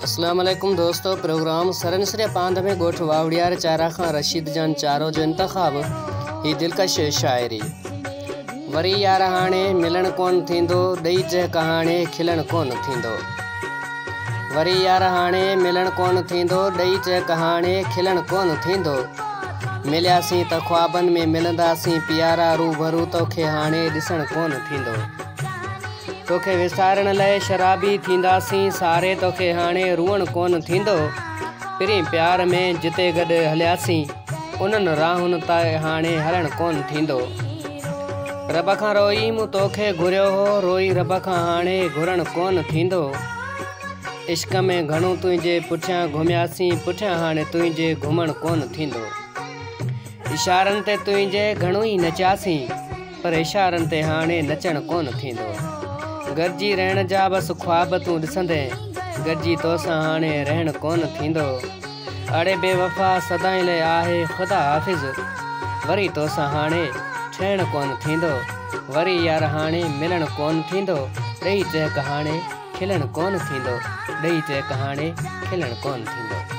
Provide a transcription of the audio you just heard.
اسلام عليڪم دوستو پروگرام سرنسري پاند ۾ ڳوٺ واوڙيار چارا کان رشيد جان چارو جو انتخاب هي دلڪش شاعري وري يار هاڻي ملڻ ڪون ٿيندو ڏئي چهڪ هاڻي کلڻ ڪون ٿيندو وري يار هاڻي ملڻ ڪون ٿيندو ڏئي چهڪ هاڻي کلڻ ڪون ٿيندو ملياسين ته خوابن ۾ ملنداسين پيارا روبرو توکي هاڻي ڏسڻ ڪون ٿيندو. توکي وسارڻ لئه شرابي ٿينداسين ساري توکي هاڻي روئڻ ڪونه ٿيندو پرين پيار ۾ جتي گڏ هلياسين انهن راهن تي هاڻي هلڻ ڪونه ٿيندو رب کان روئي مون توکي گهريو هو روئي رب کان هاڻي گهرڻ ڪونه ٿيندو عشق ۾ گهڻو تنهنجي پٺيان گهمياسين پٺيان هاڻي تنهنجي گهمڻ ڪونه ٿيندو اشارن تي تنهنجي گهڻو ئي نچياسين پر اشارن تي هاڻي نچڻ ڪونه ٿيندو. گڏجي رهڻ جا بس خواب تون ڏسندين، گڏجي توسان هاڻي رهڻ ڪونه ٿيندو. اڙي بي وفا سدائين لئه آهي خدا حافظ، وري توسان هاڻي ٺهڻ ڪونه ٿيندو. وري يار هاڻي ملڻ ڪونه ٿيندو، ڏئي ٽهڪ هاڻي کلڻ ڪونه ٿيندو، ڏئي ٽهڪ هاڻي کلڻ ڪونه ٿيندو.